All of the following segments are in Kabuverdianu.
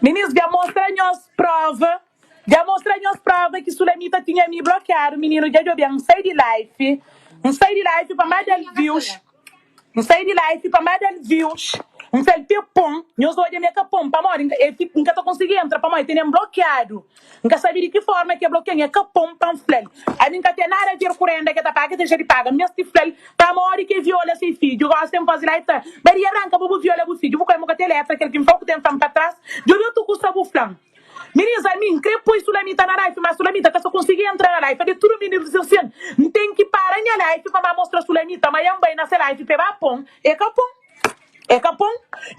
Minis dja mostra nhos prova Dja mostra nhos prova ki Sulamita tinha mi blokiadu Mininu dja djobe-m N sai di life N sai di life pa má da-l views N sai di life pa má da-l views N fla-l pe pon Nhos odja mi e ka pon pamodi N ka ta konsigi entra pamodi e tene-m blokiadu N ka sabe di ki forma ki e blokia-m E ka pon pa N fla-l Ami N ka ten nada a ver ku renda ki e ta paga E dexa di paga N meste fla-l pamodi ki e viola se fidju Gosi N faze life ta Maria ranka bo bu viola bu fidju Bu koi mu ka ten letra Kel ki N fla-u ku ten fla-m pa tras Djobe otu kusa bu fla-m Minis ami N kre poi Sulamita na life ma Sulamita ka sa konsigi entra na life ade tudu minis dizem sin N ten ki para nha life pa ba mostra Sulamita ma yan bai na se life pe ba pon e ka pon e ka pon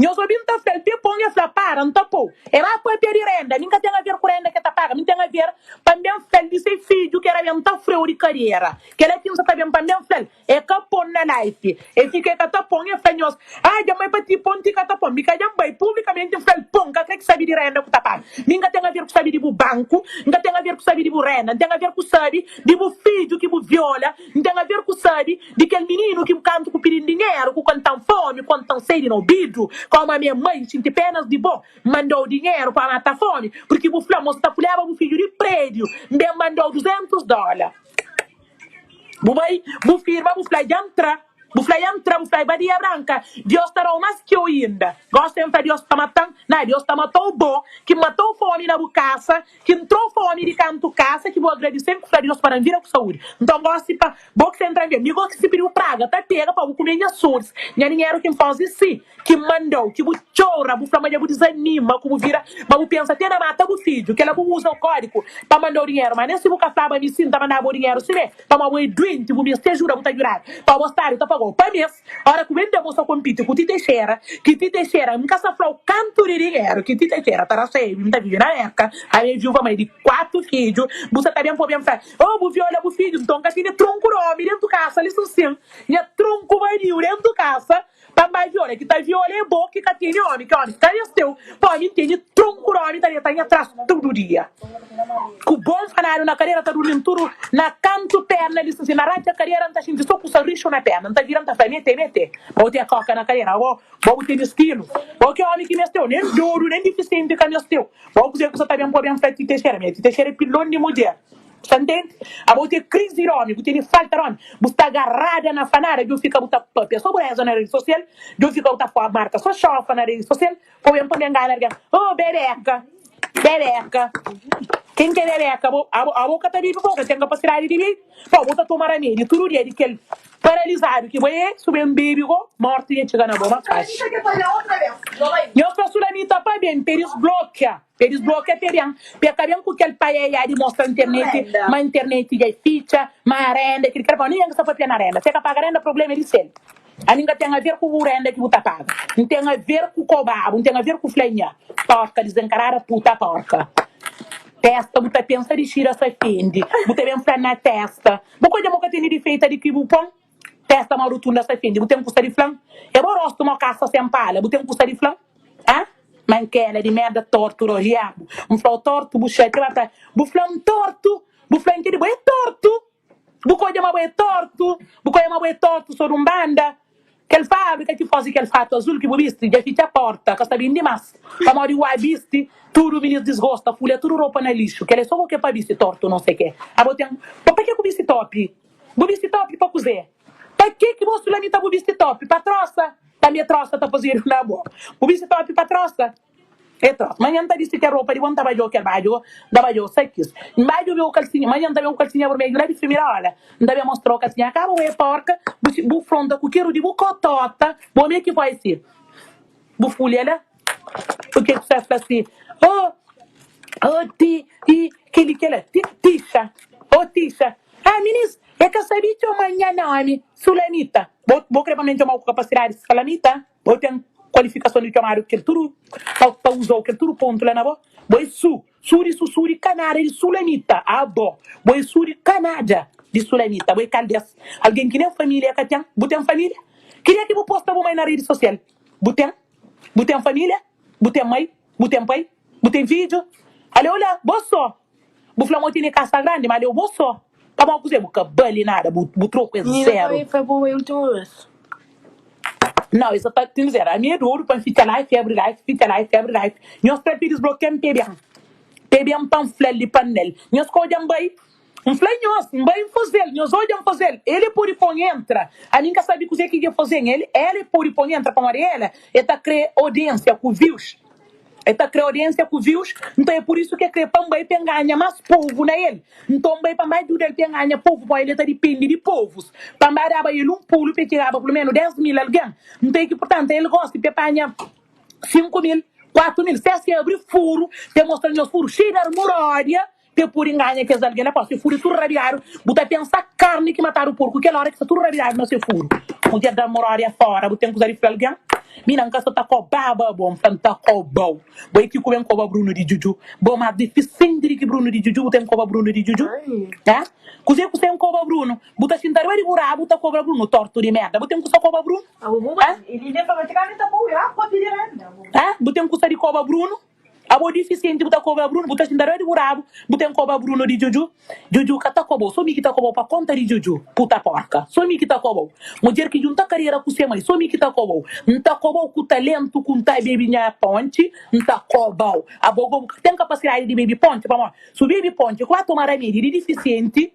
nhos obi N ta flal pe pon e fla para N ta pou e ba papia di renda mi N ka ten aver ku renda ke ta paga mi N ten aver pa N ben flal di se fidju ke era ben ta freu di kadera kela ki N sa ta ben pa N ben flal E ka pon na life E fika e ka ta pon E fla nhos Ah dja bai pa ti pon ti ka ta pon Mi ka dja bai publikamenti N fla-l pon N ka kre ki sabi di renda ku ta paga Mi N ka ten aver ku sabi di bu banku N ka ten aver ku sabi di bu renda N ten aver ku sabi di bu fidju ki bu viola N ten aver ku sabi di kel mininu ki bu kantu ku pidi-m dinheru ku konta-m fomi konta-m sedi na obidu Komu ami é mai N xinti penas di bo N manda-u dinheru pa mata fomi Purki bu fla-m ma bu sta fulhaba bu fidju di prediu N ben manda-u 200 dola. Bu bai, bu firma, bu fla, Dja N tra. Bu fla, Dja N tra. Bu fla, Badia Branka, Dios ta da-u más txeu inda. Gosi N fla, Dios ta mata-m? Na, Dios ta mata-u bo, ki N mata-u fómi na bu kasa, ki N tra-u fómi di kantu kasa, ki bu agradise-m, ku fla Dios pa da-m vida ku saúdi. Nton, gosi pa bo ki sta entra N mi go ki si pidi-u praga, ta pega pa bu kume nha soris, nha dinheru ki N faze si. Ki manda-u, ki bu txora, bu fla ma dja bu dizanima, ku bu vira, ma bu pensa te na mata bu fidju. Kela bu uza kódigu pa manda-u dinheru, ma nen si bu ka flaba mi si, N ta mandaba-u dinheru simé, pamodi bu é duenti, bu meste ajuda, bu ta djudadu. Pa bo stadu ta paga-u pa mês. Ora ku ben da bo sa konpiti ku Ti Teixeira, ki Ti Teixeira, N ka sa fla-u kantu di dinheru ki Ti Teixeira ta rasebe, N ta vive na Merka, ami é viúva, mai di 4 fidju, bu sa ta ben pa ben fla, Oh, bu viola bu fidju, nton ka tene tronku di omi dentu kasa, li sin, nha tronku badiu dentu kasa. Pa N bai viola, ki ta viola é bo ki ka tene omi, ki omi ka es teu, pa omi N tene tronku di omi ta deta nha tras tudu dia. Ku bon fanadu na kadera ta durmi-m tudu na kantu perna li sinsin na ratxa kadera N ta xinti so kusa rixu na perna N ta vira N ta fla mete mete bo te koka na kadera abo bo bu tene stilu bo ki omi ki mesteu nen dodu nen difisienti ka mesteu bo kuze ku sa ta ben po ben fla ti texera mete texera é pilon di mudjer. Sta ntende? Abo bu ten krisi di omi, bu tene falta di omi, bu sta agarrada na fanada, djo fika bu ta papia so bureza na redi sosial, djo fika bu ta marka so xofa na redi sosial, pa ben pa ben ngana algen. Oh bebeka, bebeka, ken ke bebeka? Abo, abo, abo ka ta bibi, bo ka ten kapasidadi di bibi, po bo ta toma ramedi tudu dia di kel paralizadu ki bo e, su ben bibi go, morti dja txiga na bo mas faxi. Nhos fla sulamita pa ben, pa elis blokia. Pe disblokia pe ben, pe ka ben ku kel paeia di mostra internet ma internet dja fitxa, ma renda kil kel pa ningen ka sta papia na renda, se ka paga renda problema é di sel. Ami nka ten aver ku bu renda ki bu ta paga, N ten aver ku kobabu, N ten aver ku fla nha porka dizenkarada puta porka. Testa bu ta pensa di xira sa fendi, bu ta ben fla na testa, bu ka odja mo ka tene difeita di ki bu pon? Testa ma rutunda sta fendi, bu ten kusa di flan? É bo rostu mo kasa sen pala, bu ten kusa di flan? Ah? Mankela di merda tortu rohiabu N flau tortu bu xatia ba fla Bu fla-m tortu Bu fla-m kedi bo é tortu Bu ka odja ma bo é tortu Bu ka odja ma bo é tortu so dun banda Kel fabrika ki fazi kel fatu azul ki bu bisti Dja fitxa porta ka sta bindi mas Pamodi ua bisti tudu minis disgosta Fulha tudu ropa na lixu Kel é so bo ke pa bisti tortu no se ke Abo ten Bo pa ke ku bisti topi Bu bisti topi pa kuze? Pa ke ki bo sulamita bu bisti topi? Pa trosa? Tambi e trosa ta fazedu na bo. Bu bisti topi pa trosa? E trosa. Manha N ta bisti kel ropa di bo, N ta badjau kel badju, N ta badjau sakis. N bai djobe u kalsinha, manha N ta ben ku kalsinha burmedju la di primera ola. N ta ben mostrau kalsinha. Kaba bo e porka, bu bu fronta ku keru di bu kotota. Bo me ki foi si? Bu fulha la? Purke ku sa fla si? Oh, oh ti, i, keli kela, ti, tixa, oh tixa. Ah, minis, E ka sabi txoma nha nomi Sulamita. Bo, bo kre pa mi N txomau ku kapasidadi Salamita? Bo ten kualifikason di txomadu kel tudu, pa, pa uzau kel tudu pontu la na bo? Bo é su, su di su, su di kanada di Sulamita. Ah, bo, bo é su di kanada di Sulamita. Bo é kal des? Algen ki nen familia ka ten. Bu ten familia? Ki dia ki bu posta bu mai na redi sosial? Bu ten? Bu ten familia? Bu ten mai? Bu ten pai? Bu ten fidju? Ale ola, bo so. Bu fla ma bu tene kasa grandi, ma leu bo so. Pamodi kuzê? Bu ka bali nada, bu, bu troku é Nina zeru. também foi boa a última vez. Nau, es sa ta dizer, ami é dodu pa N fitxa life, abri life, fitxa life, abri life. Nhos fla pa e disblokia-m pa e ben, pa e ben pa N fla-l li pa N da-l. Nhos ka odja-m bai? N fla nhos, N bai N faze-l, nhos odja N faze-l. El e pode pô-m entra. Ami N ka sabe kuzê ki dja faze-m. El, el e pode pô-m entra pamodi ela e ta krê odiénsia ku views. E ta krê odiénsia ku views, nton é pur isu ki e krê pa N bai pa N ganha más povu na el. Nton N bai pa N bai djuda-l pa N ganha povu, pamodi el e ta dipende di povus. Pa N bai daba el un pulu pa e txigaba plu menu 10 mil algen. Nton é ki purtantu el gosi pa e panha 5 mil, 4 mil. Se es abri furu pa e mostra nhos furu xeiu di armuródia Pa e pode nganha kes algen la, pa se furu é tudu rabiadu, bu ta pensa karni ki matadu porku kel ora ki sta tudu rabiadu na se furu. Mudjer da moródia fora, bu ten kuza di fla algen? Mi na N ka sta ta kobaba bo, N fla N ta kobau. Bo é ki ku ben koba Bruno di Djudju? Bo más difisenti di ki Bruno di Djudju, bu ten koba Bruno di Djudju? Hã? Kuzê ku sen koba Bruno? Bu ta xinta riba di bu rabu ta kobra Bruno, tortu di merda. Bu ten kusa koba Bruno? Hã? Hã? Bu ten kusa di koba Bruno? Abo difisienti bu ta kobra Bruno, bu ta xinta rei di bu rabu, bu ten koba Bruno di Djudju? Djudju ka ta kobau, so mi ki ta kobau pa konta di Djudju, puta porka, so mi ki ta kobau. Mudjer ki djunta karera ku se mai, so mi ki ta kobau. N ta kobau ku talentu ku N ta bebi nha ponti, N ta kobau. Abo go bu ka ten kapasidadi di bebi ponti, pamodi su bebi ponti ku ba toma ramedi di difisienti,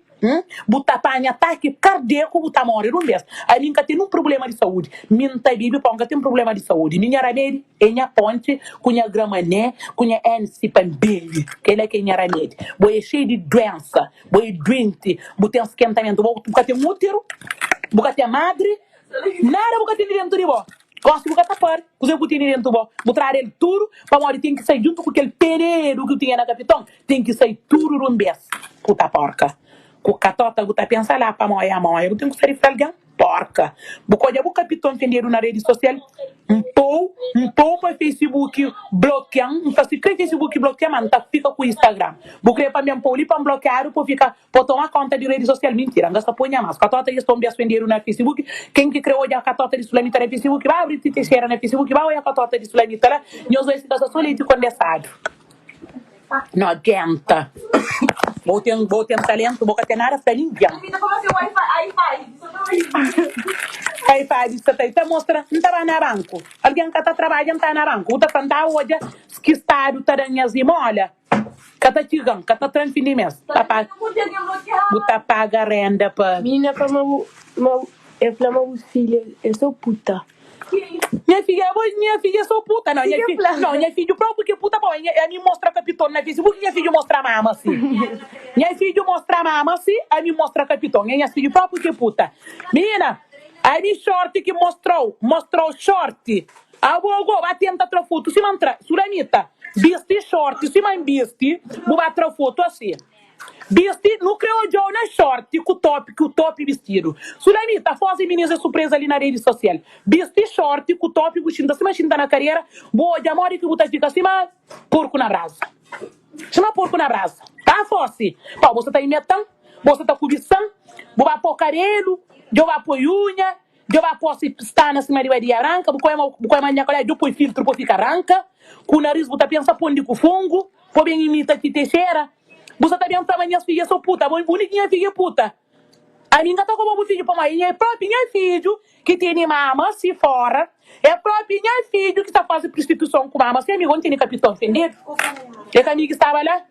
Bu ta panha ataki kardieku bu ta more dun bes. Ami N ka ten nun prublema di saudi. Mi N ta bibi pon N ka ten prublema di saudi. Mi nha ramedi e nha ponti ku nha gramané ku nha NC pa N bebi. Kela ki e nha ramedi. Bo e xei di duensa, bo e duenti, bu ten skentamentu, bo bu ka ten uteru, bu ka ten madri, nada bu ka tene dentu di bo. Gosi bu ka ta pari kuzê ku tene dentu bo. Bu tradu el tudu pamodi ten ki sai djuntu ku kel penedu ki bu tinha na kapiton. Ten ki sai tudu dun bes. Puta porka. Ku katota bu ta pensa la pa moia moia. Bu ten ku sai di fla algen? Porka. Bu ka odja bu kapiton fendedu na redi sosial? N pou, N pou pa Facebook blokian. N fla si kre Facebook blokian ma N ta fika ku Instagram. Bu kre pa mi N pou li pa N blokiadu pa fika pa toma konta di redi sosial? Mintira. N ka sta poi nha mas. Katota dja sta un bes fendedu na Facebook. Ken ki kre odja katota di Sulamita na Facebook ba abri ti Teixeira na Facebook ba odja katota di Sulamita la. Nhos bai fika sa so leiti kondesadu. Nojenta. Bo ten, bo ten talentu, bo ka ten nada fla ningen. Hi-fi sta ta ta mostra, N ta ba na banku. Algen ka ta trabadja, N ta na banku. Bu ta fla, N ta odja ki stadu ta da nha zimola. Ka ta txiga-m, ka ta tra-m fin di mes. Ta pa, bu ta paga renda pa. Minina fla ma bu, ma el fla ma bu filha é so puta. Nha fidja, abo nha fidja é só puta, não, nha fi, não, nha fidju próprio que é puta, bom, nha, ami mostra capiton na Facebook, nha fidju mostra mama si. Nha fidju mostra mama si, ami mostra capiton, é nha fidju próprio que é puta. Menina, ami short ki mostrou, mostrou short. Abo go ba tenta tra foto sima ntra, Sulamita, bisti short sima nbisti, bu ba tra foto asi. Bisti, nu kre odjau na short ku top ku top bistidu. Sulamita, fozi minis é surpresa li na redi sosial. Bisti short ku top bu xinta sima xinta na karera, bu odja modi ki bu ta fika sima porku na brasa. Sima porku na brasa. Tá fosi? Pau, bo sa ta imetan, bo sa ta kubisan, bu ba po kabelu, djo ba poi unha, Djo ba posi pstana sima di badia ranka bu koe bu koe manja kolé djo poi filtru po fika ranka ku nariz bu ta pensa pon di ku fungu po ben imita ti texera bu sa ta ben fla ma nhas fidju é so puta bo unik nha fidju é puta ami nka ta koba bu fidju pamodi nha é propi nha fidju ki tene mama si fora é propi nha fidju ki sta fazi prostituson ku mama si amigo ntene kapiton fendedu é ka mi ki staba la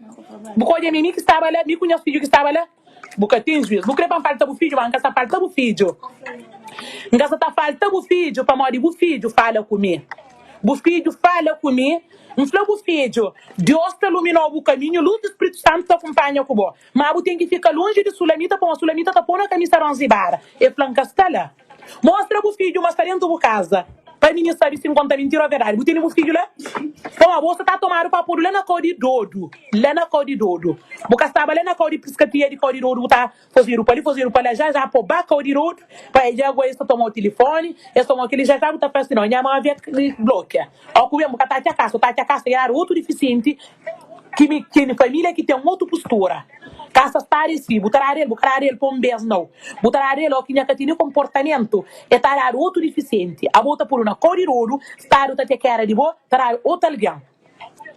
bu ka odja ma é mi ki staba la mi ku nhas fidju ki staba la. Bu ka ten juiz. Bu kre pa N falta bu fidju? Ma N ka sta falta bu fidju. N ka sta ta falta bu fidju pamodi bu fidju fala ku mi. Bu fidju fala ku mi. N fla bu fidju, Deus ta luminou bu kaminhu, lus di Spritu Santu ta kunpanha ku bo. Ma bu ten ki fika lonji di Sulamita, pamodi Sulamita ta pô na kamisa ronzi bara. El fla, N ka sta la. Mostra bu fidju ma sta dentu bu kaza, pa minís sabe si N konta mintira ô verdadi. Bu tene bu fidju la? Pamodi bo sta ta tomadu pa podu la na kau di dodu. La na kau di dodu. Bu ka staba la na kau di piskatia di kau di dodu, bu ta fazedu pa li, fazedu pa la, já já po ba kau di dodu, pa e dja es ta tomau tilifoni, es tomau kili, já já bu ta fla si, no, nha mãe avia blokia. Ó ku ben bu ka ta atxa kasa, bu ta atxa kasa i era otu difisienti ki mi tene familia ki ten otu postura. Kasa sta di si, bu ta dadu el, bu ka dadu el pa un bes nau. Bu ta dadu el ó ki nha ka tene konportamentu, e ta dadu otu difisienti. Abo ta podu na kau di dodu, stadu ta tekera di bo, ta dadu otu algen.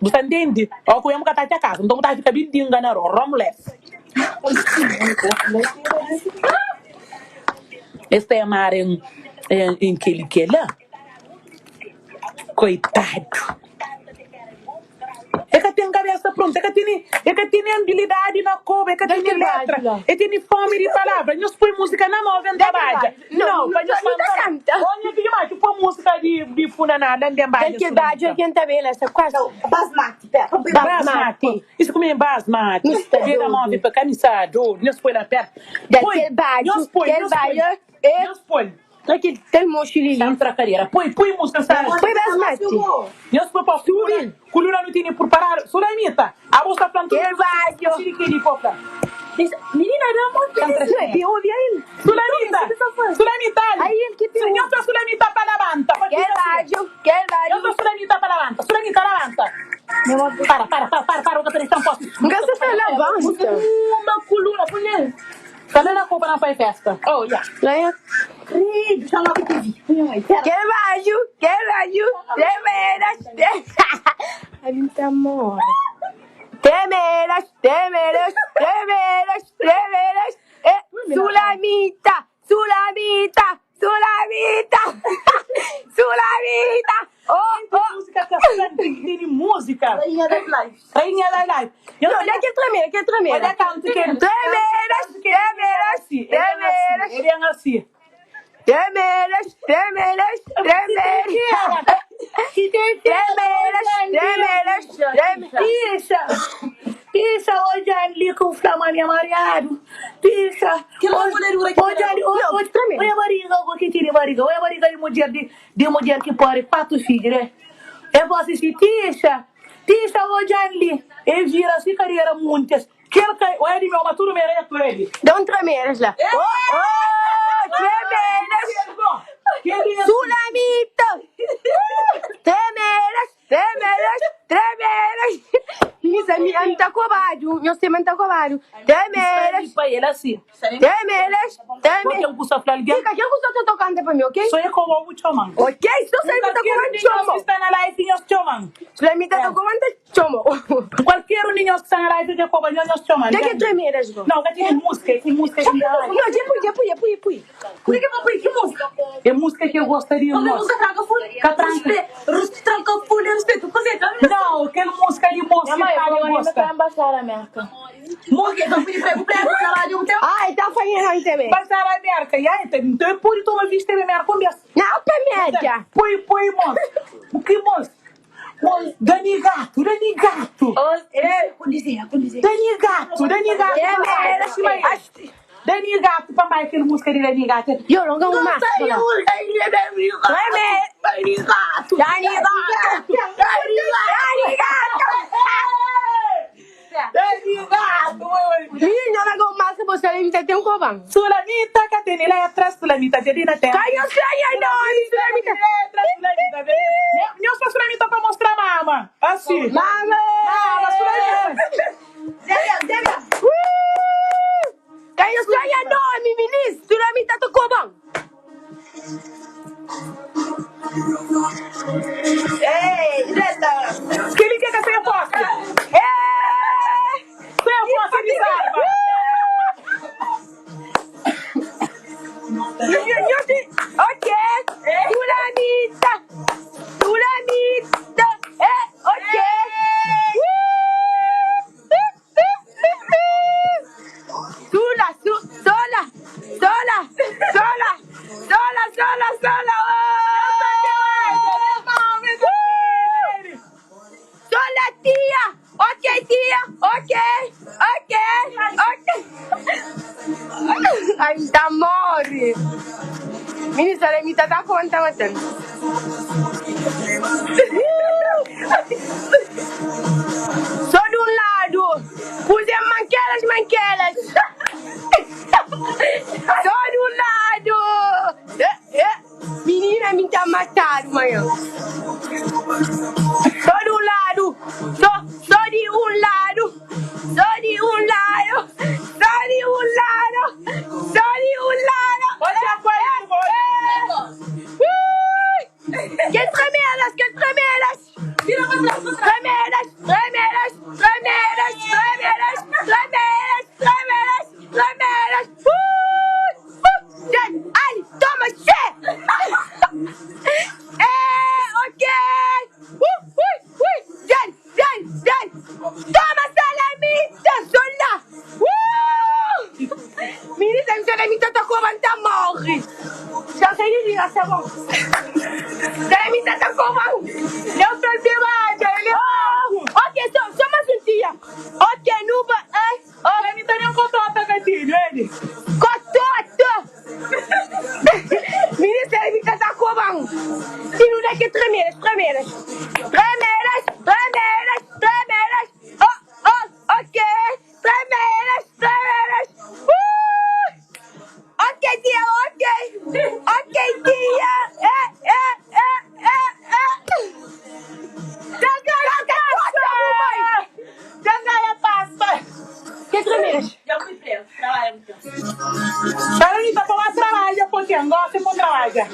Bu sta ntende? Ó ku bu ka ta atxa kasa, nton bu ta fika bin dinga na rua, romless. Es ta amara en, en, en kel i kela. Koitadu. E ka ten kabesa prontu, e ka tene, e ka tene abilidadi na koba, e ka Dal tene kel badju letra, la. e tene fomi di palavra. Nhos poi musika na mau ben Dal kel trabadja. badju. Não, Nau, nu pa ta, nhos nu ta fla, kanta. Ô nha fidju matxu, poi musika di, di funaná la ben Dal badja kel badju sulamita. algen ta bela sta kuazi. Basmati, pera. Basmati. Basmati. Isso kume basmati. Nu sta Pega dodu. móvel pa kamisa dodu. Nhos poi la pertu. Dal Poi, kel badju, nhos poi, kel nhos poi, badju e. nhos poi. Tra kel tel moxi li li. Xa-m tra kadera. Poi, poi músika sa. Poi basmati. Nhos poi pa Subi. Kuluna nu tene purparadu. Sulamita, abo sta fla-m tudu Kel badju. Xiri keli po fla. Minina da monti Xa-m tra Não é xinelu. pi obi a el. Sulamita, Sulamita ali. Aí el ki pi Nhos obi. fla Sulamita pa labanta. Pa Kel fika si. badju, kel Nhos badju. fla Sulamita pa labanta. Sulamita, labanta. Para, para, para, para, para, o ka ta dexa-m posi. N ka sta ta labanta. Uma kuluna, pui-l. Sta la na koba na fai festa. Oh ya. La ya. Credo, xa logo TV. Kel badju, kel badju, tremeras, Ami N ta more. Tremeras, tremeras, tremeras, tremeras, eh, Sulamita, Sulamita, Sulamita, Sulamita, oh, Tem oh. música que é tem música. Rainha das lives. Rainha da live. Não, olha aquele tremer, aquele tremer. Olha tanto que ele. Tremeras, tremeras, Ele é tremeras, assim. Ele é assim. tremeras, tremeras, tremeras. Tremeras, tremeras, tremeras. Pixa! Pixa, hoje ali com o Flamengo mariado. Pixa! Que loucura que Hoje ali, Não, hoje, tremendo. olha a barriga, o que tira a barriga, olha a barriga de mulher, de, de mulher que pare quatro filhos, né? Eu vou assistir, Tixa! Tixa, hoje ali. Ele vira assim, carreira muitas. Que ele cai, olha de meu, mas tudo merece ele. Dá um tremeras lá. Oh, oh, tremeras. Que ele é Sulamita. Tremeras, tremeras, tremeras. Minhas amigas, não tá cobado. Meu tema não tá cobado. Tremeras, para ele assim. tremeras, Porque tremeras. eu custa falar alguém. Fica, que eu estou tocando para mim, ok? Só é como o chomang. Ok, só Sulamita Qualquer um de comando nós que chomo. está na live, nós chomang. Sulamita tá comando chomo. Qualquer um de nós que está na live, que cobra, nós chomang. Já que tremeras, go. Não, que tem música, é música que Não, já pui, já pui, já pui, pui. Por que papai? Que música? É música que eu gostaria Como é muito. música tranca folha? Catranca. Tranca folha, respeito. Não, aquela música de moça, Minha mãe, que eu vou gosta. embaixar a América. Música, então fui prego, prego, caralho, um tempo. Ai, tá fazendo também. Passar a América, e aí, então eu pude tomar vista de América com beça. Não, pra média. Põe, põe, moço. O que, moço? Moço, Dani Gato, Dani Gato. É, condizer, condizer. Dani Gato, Dani Gato. Tremeras. Dani Gato, para mais aquela música de Dani Gato. Eu não ganho máscara. Tremeras. Dani Gato. Dani Gato. Dani Gato. Dani Gato, oi, oi. Menino, não ganho máscara, você ainda tem um cobão. Sulamita, que tem letra, Sulamita, tem na terra. Caiu sem nome, Sulamita. Letra, Sulamita. Não só Sulamita para mostrar mama. Assim. Mama. Mama, Sulamita. Caiu sem nome, menino. Sulamita tocou bom. Ei, Reta. Que ele quer que seja forte. É. Seja forte de salva. Ok. Sulamita. Sulamita. É, ok. Sula, su, sola, sola, sola, sola, sola, sola. Oh! Sola, tia. Ok, tia. Ok, ok, ok. Ai, tá morre. Menina, Sulamita tá conta, matando. Só de um lado. Puse manquelas, manquelas. Só de um lado. É, é. Menina, me tá matando, manhã. Só de um lado. Só, só de um lado. Só de um lado. Só de um lado. Só de um lado. Olha a Que tremelas, que tremelas. Tira pra trás, pra trás. Toma salamita sola Uuh Minisa mi salamita ta koba nta morri Xa sai di li sa bon Salamita ta koba Nhos ta dibadja el é manku. Ok so so mas un dia Ok nu ba eh oh. Salamita nen kotota ka tene ele. Kotota Minisa salamita ta koba Si nu da ke tremedas tremedas Tremedas tremedas tremedas Oh oh ok Tremedas tremedas Uuh Ok tia ok Ok tia Eh eh eh eh eh Dja Kaka bu mai Dja ganha pasta. Ke tremedas? Salamita pa ba trabadja po ten gosi po trabadja.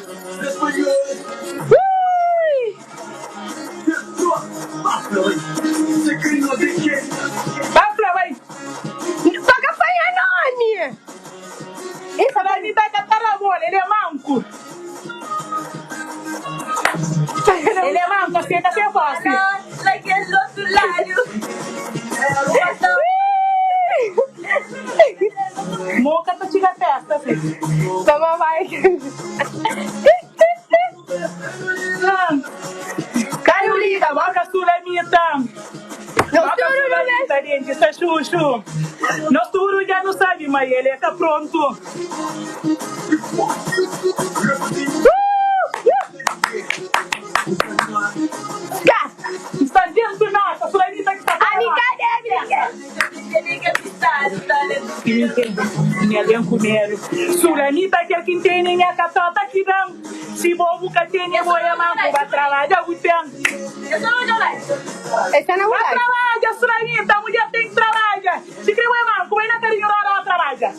Ui! Ba fla bai. Pa ka panha nomi. Salamita ka ta rabola el é manku. El é manku asi el ka ten forsi. Mo ka ta txiga festa si. Toma bai. Ka nu liga boka sulamita. Boka sulamita denti sta xuxu. Nos tudu dja nu sabi ma el é ka prontu. Sta dentu nota sulamita ki sta fora nota. Nha ben ku medu. Sulamita kel ki ntene nha katota ki dan. Si bo bu ka tene bo é manku ba trabadja bu ten. Ba trabadja sulamita mudjer ten ki trabadja. Si kre bo é manku bai na karinhu roda ba trabadja.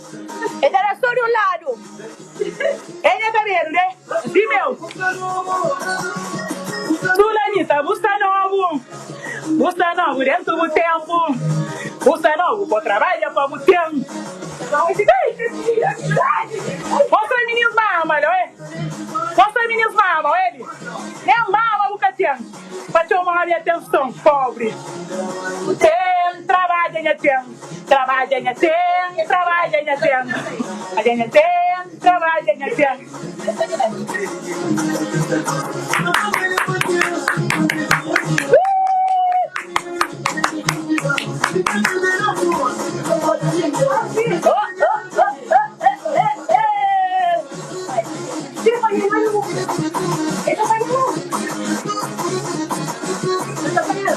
É nha kabelu de di meu. Sulamita bu sta nobu. Bu sta nobu dentu bu tempu. Bu sta nobu po trabadja pa bu ten. Mostra minis mama la oe. Mostra minis mama oe li. Nen mama bu ka ten pa txoma-be atenson pobri. Ten trabadja nha ten. Trabadja nha ten. Trabadja nha ten. Trabadja nha ten. Trabadja nha ten.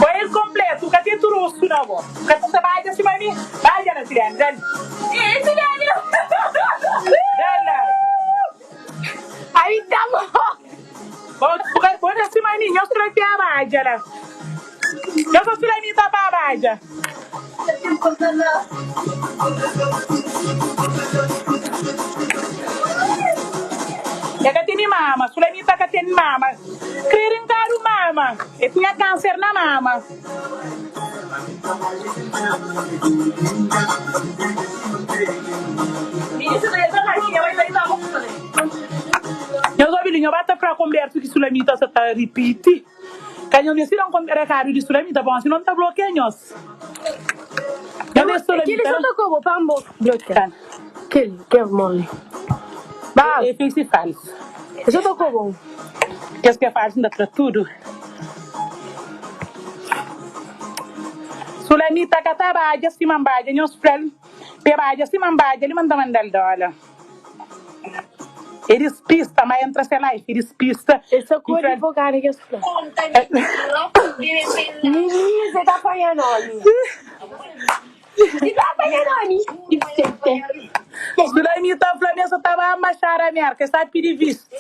Bo el kompletu, ka ten turustu na bo. Ka ta badja sima mi? Badja na Sirene, dal. Dal la. Aí tá bom. Bo, bo na sima mi, nhos trapia badja la. Nhos ta sima mi ta ba badja. E ka tene mama, Sulamita ka tene mama. Kre rinkadu mama, e tinha kanser na mama. Nhos obi li, nho ba ta fra konbersu ki Sulamita sa ta ripiti. Ka nhos meste da un rekadu di Sulamita, pamodi sinon N ta blokia nhos. Nhos é Keli Sulamita, sa no? ta koba pa N blokia. Keli, kel moli. Ba, É fake falsu. e sa ta koba. Kes ki é falsu N ta tra tudu. Sulamita ka ta badja sima N badja. Nhos fla-l pa e badja sima N badja li ma N ta manda-l dóla. E dispista, ma entra se life, e dispista. E sa N ku fla-l. advogadu ki es fla. Mininu, você ta panha nomi. Você ta panha nomi. Sulamita fla ma e sa ta ba Mbaxada Merka, e sta pidi vistu.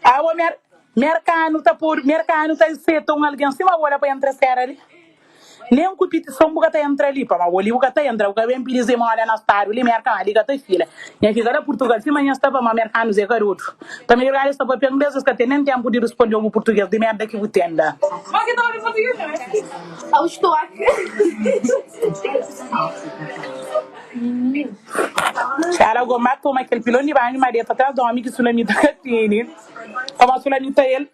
Abo mer. Merkanu ta pode, merkanu ta seta un algen sima bo la pa entra sera li? Nen ku pitison bu ka ta entra li, pamodi bo li bu ka ta entra, bu ka ben pidi zimola na stadu li, merkanu li ka ta fila. Nha fika la Purtugal sima nha sta pamodi merkanus e ka dodu. Ta midjor es ta papia ingles, es ka ten nen tenpu di risponde-u bu purtuges di merda ki bu ten la. Ela goma toma kel pilon di banhu, ma deta tras di omi ki Sulamita ka tene. Pamodi Sulamita el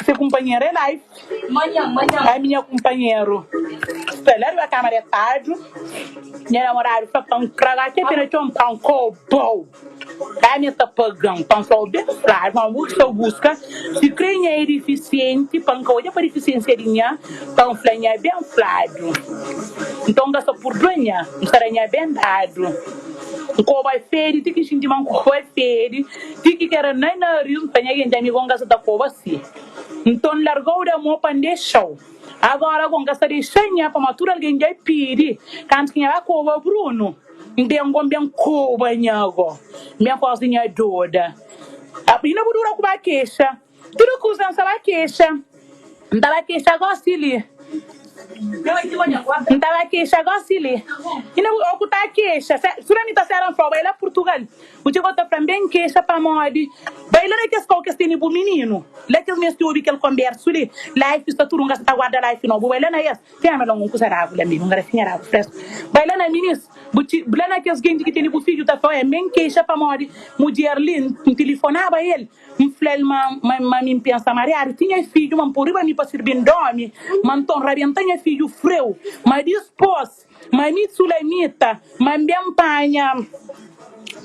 se kunpanheru é life. Ai minha kunpanheru. N sta la riba kama detadu, nha namoradu fla pa N kraga ke pena txon pa N koba-u. Ka mi ta paga-m pa N fla-u ben fladu ma bu sta buska si kre nha é difisienti pa N ka odja pa difisiensia di nha pa N fla nha ben fladu. Nton N ka sta purdua nha, N sta da nha ben dadu. N koba fedi ti ki N xinti ma N koba fedi ti ki kera na nariz N fla nha genti ami go N ka sta ta koba si. Nton N larga-u da mo pa N dexa-u. Agora go N ka sta dexa nha pamodi tudu algen dja pidi kantu ki nha ba koba Bruno. N ben go, N ben koba nha go, N ben kosi nha doda. Inda bu dura ku ba kexa, tudu kuza N sta ba kexa, N ta ba kexa gosi li, N ta ba kexa gosi li. Inda bu, o ku ta kexa, suma mi ta sera N fla-u, bai la Purtugal, bu txiga ta fla, N ben kexa pamodi bai la na kes kau kes tene bu mininu, la kes meste obi kel konbersu li, life sta tudu, N ka sta ta guarda life no, bu bai la na es. Txema la un kusa rabu la mi, un garafinha rabu fresku. Bai la na minis, bu txi, la na kes genti ki tene bu fidju ta fla, Oia, N ben kexa pamodi mudjer li, N tilifonaba el, N fla-l ma, ma, ma mi N pensa mariadu, tinha fidju, ma N pô riba mi pa sirbi-m d'omi, ma nton rabenta nha fidju freu, ma dispôs, ma mi Sulamita, ma N ben panha.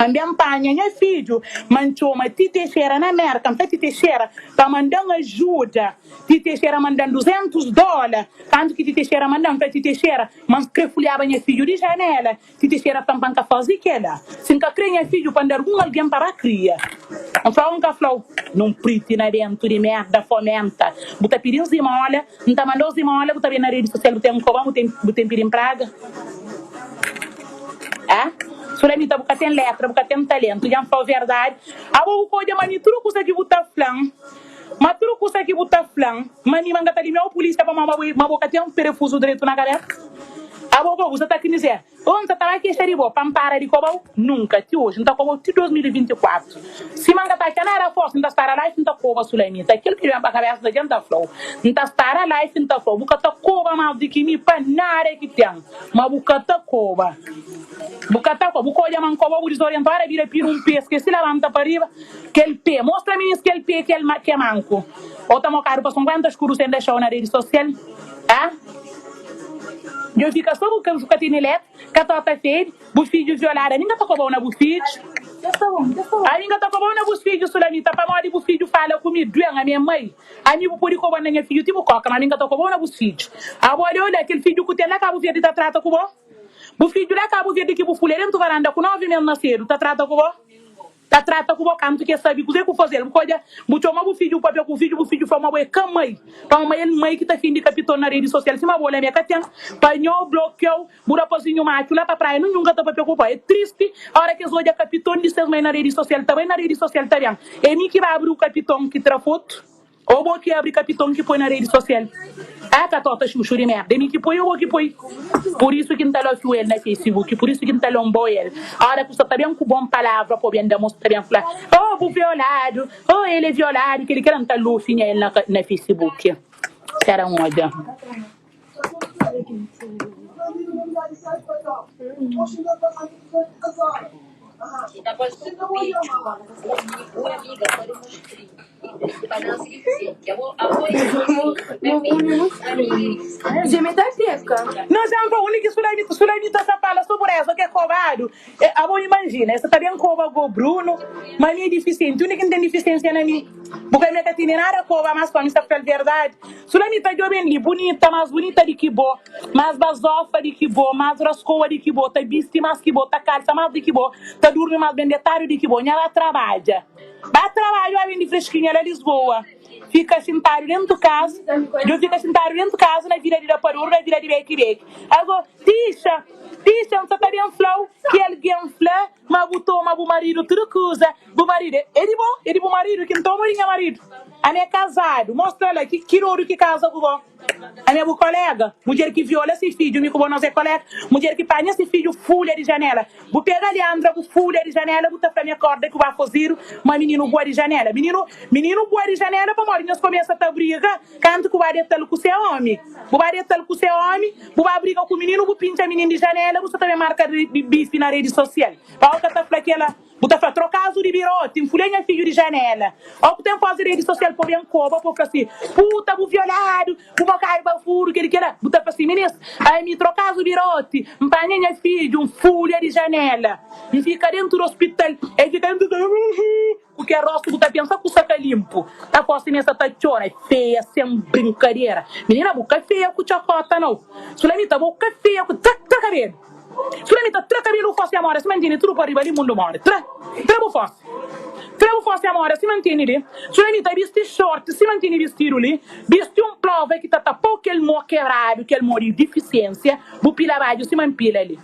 N ben panha nha fidju, ma N txoma Ti Teixeira na Mérka. N fla Ti Teixeira pa manda-m ajuda. Ti Teixeira manda-m 200 dóla. Kantu ki Ti Teixeira manda-m, N fla Ti Teixeira ma N kre fulhaba nha fidju di janéla. Ti Teixeira fla-m pa N ka faze kel-la. Si N ka kre nha fidju, pa N da algun algen pa ba kria. N fla-u, N ka fla-u? Nun priti na déntu di mérda fomenta. Bu ta pidi-m zimóla, N ta manda-u zimóla, bu ta ben na redi sosial bu ten koba-m, bu ten pidi-m praga. Ah Sulamita bu ka ten letra, bu ka ten talentu Dja N fla-u verdadi Abo bu ka odja ma mi tudu kusa ki bu ta fla-m Ma tudu kusa ki bu ta fla-m Ma mi ma N ka ta limia-u pulisia Pamodi ma bu ma bo ka ten perefuzu dretu na kabesa Abo bo bu sa ta knize Oh N sa ta ba kexa di bo pa N para di koba-u Nunka, ti oji N ta koba-u ti 2024 Sima N ka ta atxa nada forti N ta stara life N ta koba Sulamita Kel ki ben pa kabesa ta dja N ta fla-u N ta stara life N ta fla-u Bu ka ta koba mas di ki mi pa nada ki ten Ma bu ka ta koba Bu ka ta koba Bu ka odja ma N koba bu dizorienta Ora bira pira un pes Ke si labanta pa riba Kel pe Mostra minis kel pe Kel ma ke manku Ou ta mokadu pa 50 skuru Sen dexa-u na redi sosial Ah Djo fika so bu ka tene let Ka tota fedi Bu fidju violadu Ami N ka ta koba-u na bu fidju Ami N ka ta koba-u na bus fidju Sulamita Pamodi bu fidju fala ku mi Duen ami é mai Ami bu pode koba na nha fidju ti bu koka, ma ami N ka ta koba-u na bus fidju. Abo ali ola, kel fidju ku ten la Kabu Verdi ta trata ku bo? Bu fidju la Kabu Verdi ki bu fulha dentu varanda ku 9 mes na sedu ta trata ku bo? Ta trata ku bo kantu ki e sabi kuze ku fazel? Bu ka odja, bu txoma bu fidju, bu papia ku bu fidju, bu fidju fla ma bo e ka mai, pamo ma el mai ki ta findi kapiton na redi sosial sima bo la mi e ka ten pa nho blokiau. Bu rapazinhu matxu la pa praia ninhun ka ta papia ku bo. É tristi ora ki es odja kapiton di ses mai na redi sosial ta bai na redi sosial ta ben. É mi ki ba abri u kapiton ki tra fotu o bo ki abri kapiton ki poi na redi sosial? Ah ka tota xuxu di merda é mi ki poi o bo ki poi? Pur isu ki N ta lofiu el na facebook pur isu ki N ta lonbo el ora ku sta ta ben ku bon palavra po ben da mos ta ben fla oh bu violadu oh el é violadu keli kela N ta lofinha el na facebook. Sera N odja. Nos é un úniku Sulamita. Sulamita sa fala sobri es, o ke kobadu. Abo imajina, es ta ben koba go Bruno, ma mi é difisienti. Undi ki N ten difisiensia na mi? Bu ka mi ka tene nada koba, mas pa mi sta fla-l verdadi. Sulamita djobe-m li, bunita, mas bunita di ki bo, mas bazofa di ki bo, mas raskoa di ki bo, ta bisti mas ki bo, ta kalsa mas di ki bo, ta durmi mas ben detadu di ki bo. Nha ba trabadja. Ba trabadja, ba bende freskinha la Lisboa. Fika xintadu dentu kaza, djo fika xintadu dentu kaza na vida di rapadura, na vida di beki-beki. Ago, Tixa, Tixa, N sa ta ben fla-u ki algen fla ma bu toma bu maridu tudu kuza. Bu maridu é di bo? É di bu maridu ki N toma ô di nha maridu? Ami é kazadu. Mostra la ki ki dodu ki kaza ku bo. Ami é bu kolega. Mudjer ki viola si fidju, mi ku bo nos é kolega. Mudjer ki panha si fidju fulha di janela. Bu pega Leandra bu fulha di janela, bu ta fla mi korda ki bu ba fazidu ma mininu bua di janela. Mininu, mininu bua di janela pamodi nhos kumesa ta briga kantu ki bu ba deta-l ku se omi. Bu ba deta-l ku se omi, bu ba briga ku mininu, bu pintxa mininu di janela, bu sta ta ben marka bifi na redi sosial. Pau ka ta fla kela. Bu ta fla, Trokazu di biroti, N fulha nha fidju di janela. Ó ku ten fózi redi sosial pa ben koba, pa fla si, Puta, bu violadu, bu mokadu pa furu, kel-li, kel-la. Bu ta fla si, Minis, ami, trokazu biroti, N panha nha fidju, N fulha di janela. N fika dentu di ospital, el fika dentu di ospital, ku kel rostu bu ta pensa kusa ka linpu. Ta fósi mi, el sa ta txora, feia sen brinkadera. Minina, bu ka feia ku txokota, nau. Sulamita, bo ka feia ku. Tra, tra kabelu. Sulamita, tra kabelu bu fósi amora, sima N tene tudu pa riba li, mundu more. Tra, tra bu fósi. Tra bu fósi amora, sima N tene li. Sulamita, bisti xorti, sima N tene bistidu li. Bisti un plova ki ta tapau kel mo kebradu, kel mo di difisiensia. Bu pila badju sima N pila li.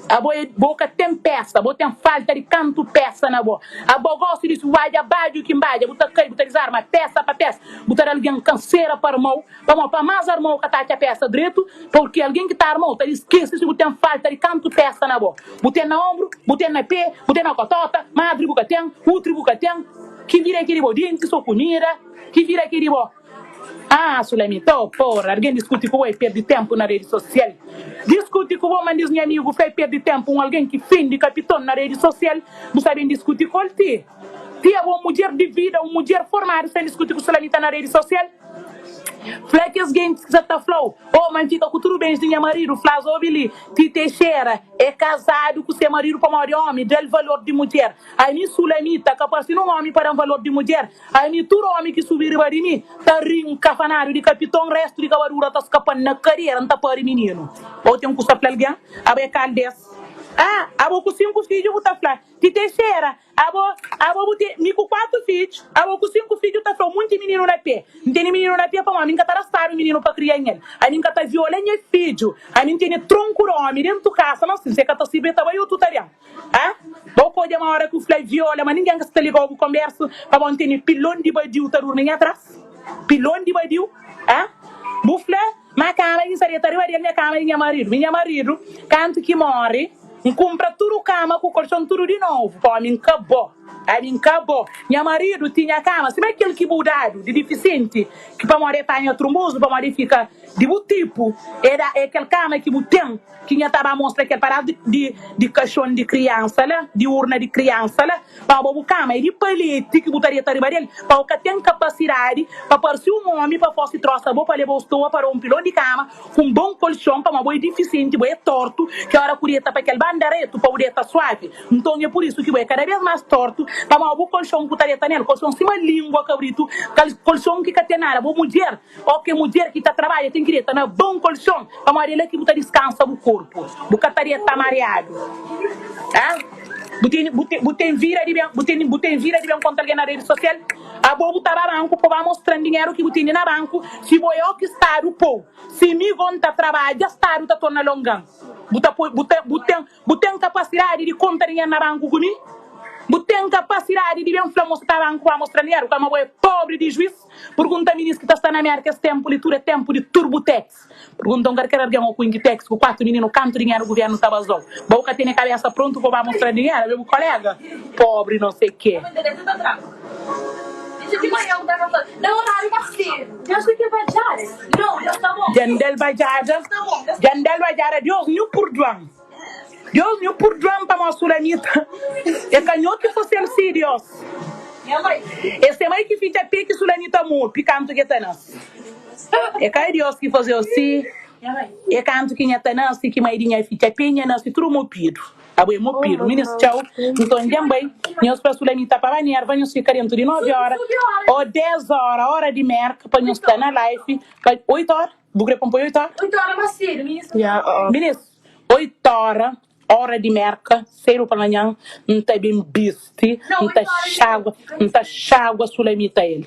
Abo é bo ka ten pesa, bo ten falta di kantu pesa na bo. Abo gosi di badja badju ki nbadja, bu ta kai, bu ta dizarma pesa pa pesa, bu ta da algen kansera pa armau, pamo pa mas armau ka ta atxa pesa dretu, purki algen ki ta armau ta diskese si bu ten falta di kantu pesa na bo. Bu ten na ombru, bu ten na pe, bu ten na kotota, madri bu ka ten, utri bu ka ten, ki vida é ki di bo? Denti so kumida, ki vida é ki di bo? Ah, Sulamita, oh porra, algen diskuti ku bo é perde ténpu na redi sosial. Diskuti ku bo, ma N dis nha amigu fla é perde ténpu. Un algen ki fendi kapiton na redi sosial, bu sa ben diskuti ku el ti? Ti abo, un mudjer di vida, un mudjer formadu, sen diskuti ku Sulamita na redi sosial? Fla kes gentis ki sa ta fla-u, Oh, ma N fika ku tudu bens di nha maridu. Fla-s, Obi li, Ti Teixeira é kazadu ku se maridu pamodi ómi da-l valor di mudjer. Ami, Sulamita, ka parse nun ómi pa da-m valor di mudjer. Ami, tudu ómi ki subi riba di mi ta rinka fanáriu di kapiton, réstu di kabadura ta skapa-m na kadera, N ta pari mininu. Bo ten kusa fla algen? Abo é kal des? Ah, abo ku sinku fidju bu ta fla, Ti Teixera, abo, abo bu ten, mi ku kuatu fidju, abo ku sinku fidju ta fla un munti mininu na pe. N tene mininu na pe pamodi mi N ka ta rastadu mininu pa kria nhel. Ami N ka ta viola nha fidju. Ami N tene tronku di ómi dentu kasa, ma si se ka ta sirbi e ta bai otu ta ben. Ah? Bo ka odja ma ora ku fla viola ma ningen ka sta ligau bu konbersu pamo N tene pilon di badiu ta durmi nha tras? Pilon di badiu? Ah? Bu fla ma kama ki N sta deta riba del mi é kama di nha maridu. Mi nha maridu kantu ki mori N kunpra tudu kama ku kolxon tudu di novu pa omi N ka bo. Ami N ka bo. Nha maridu tinha kama sima kel ki bu dadu di difisienti ki pamodi e panha trumbuzu pamodi e fika di bu tipu e da e kel kama ki bu ten. Ki nha ta ba mostra kel padás di di kaxon di kriansa la, di urna di kriansa la, pa bo bu kama é di paleti ki bu ta deta riba del, pa bu ka ten kapasidadi pa parse un omi pa fosi trosa bo pa leba-u stoa pa da un pilon di kama ku un bon kolxon, pamodi bo é difisienti, bo é tortu, ki ora ku deta pa kel banda retu pa bu deta suavi. Nton é pur isu ki bo é kada bês más tortu, pamodi bu kolxon ku ta deta nel, kolxon sima lingua kabritu, kolxon ki ka ten nada, bo mudjer. Ó ke mudjer ki ta trabadja ten ki deta na bon kolxon, pamodi é la ki bu ta diskansa bu korpu. Bu ka ta deta mariadu. Ah? Bu ten, bu ten, bu ten vida di ben, bu ten, bu ten vida di ben konta algen na redi sosial? Abo bu ta ba banku pa ba mostra-m dinheru ki bu tene na banku, si bo é ó ki stadu pou. Si mi go N ta trabadja, stadu ta torna longa-m. Bu ta poi, bu ta, bu ten, Bu ten kapasidadi di konta dinheru na banku ku mi? Bu ten kapasidadi di ben fla mo sta banku pa mostra dinheru? Kama bo é pobri di juiz? Purgunta minis ki ta sta na Merka es tenpu li tudu é tenpu di turbutex. Purgunta un karker argen o ku inkitex ku 4 mininu kantu dinheru guvernu ta bazau. Bo ka tene kabesa prontu pa ba mostra dinheru abe bu kolega? Pobri no se ke. Djandel badjada, djandel badjada, Deus nhu purduan. Deus nhu purdua-m pamodi Sulamita é ka nho ki fase-l si, Deus. É se mai ki fitxa pé ki Sulamita mopi kantu ki e ta nase. É ka Deus ki faze-u si, é kantu ki nha ta nase ki mai di nha fitxa pé nha nase tudu mopidu. Abo é mopidu. Minis, txau. Nton dja N bai. Nhos fla Sulamita pa ba nerva, nhos fika dentu di 9 óra ô 10 óra, óra di Merka, pa nhos sta na life pa 8 óra. Bu kre pa N poi 8 óra? Minis. 8 óra, óra di Merka, sedu pa manhan, N ta ben bisti, N ta xagua, N ta xagua Sulamita el.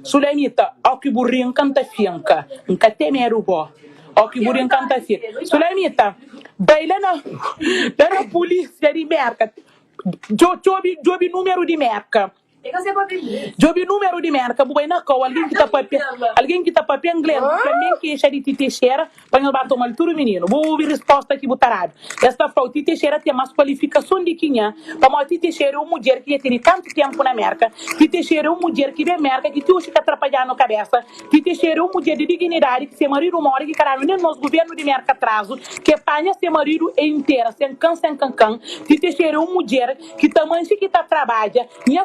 Sulamita, ó ki bu rinka, N ta finka, N ka ten medu bo, ó ki bu rinka, N ta finka. Sulamita, bai la na, la na pulísia di Merka, djo, djobi, djobi númeru di Merka. Djobe númeru di Merka, bu bai na kau, algen ki ta papia, algen ki ta papia inglês, bu fla men kexa di Ti Teixeira pa nhos ba toma-l tudu mininu. Bu obi risposta ki bu ta dadu. Es ta fla-u, Ti Teixeira ten más kualifikason di ki nha, pamodi Ti Teixeira é un mudjer ki dja tene tantu ténpu na Merka. Ti Teixeira é un mudjer ki ben Merka ki ti oxi ka trapadja-nu kabésa. Ti Teixeira é un mudjer di dignidadi ki se maridu móre ki ka da-nu nen nos guvernu di Merka atrazu, ki e panha se maridu e intera sen kan sen kankan. Ti Teixeira é un mudjer ki ta manxe ki ta trabadja. Nha.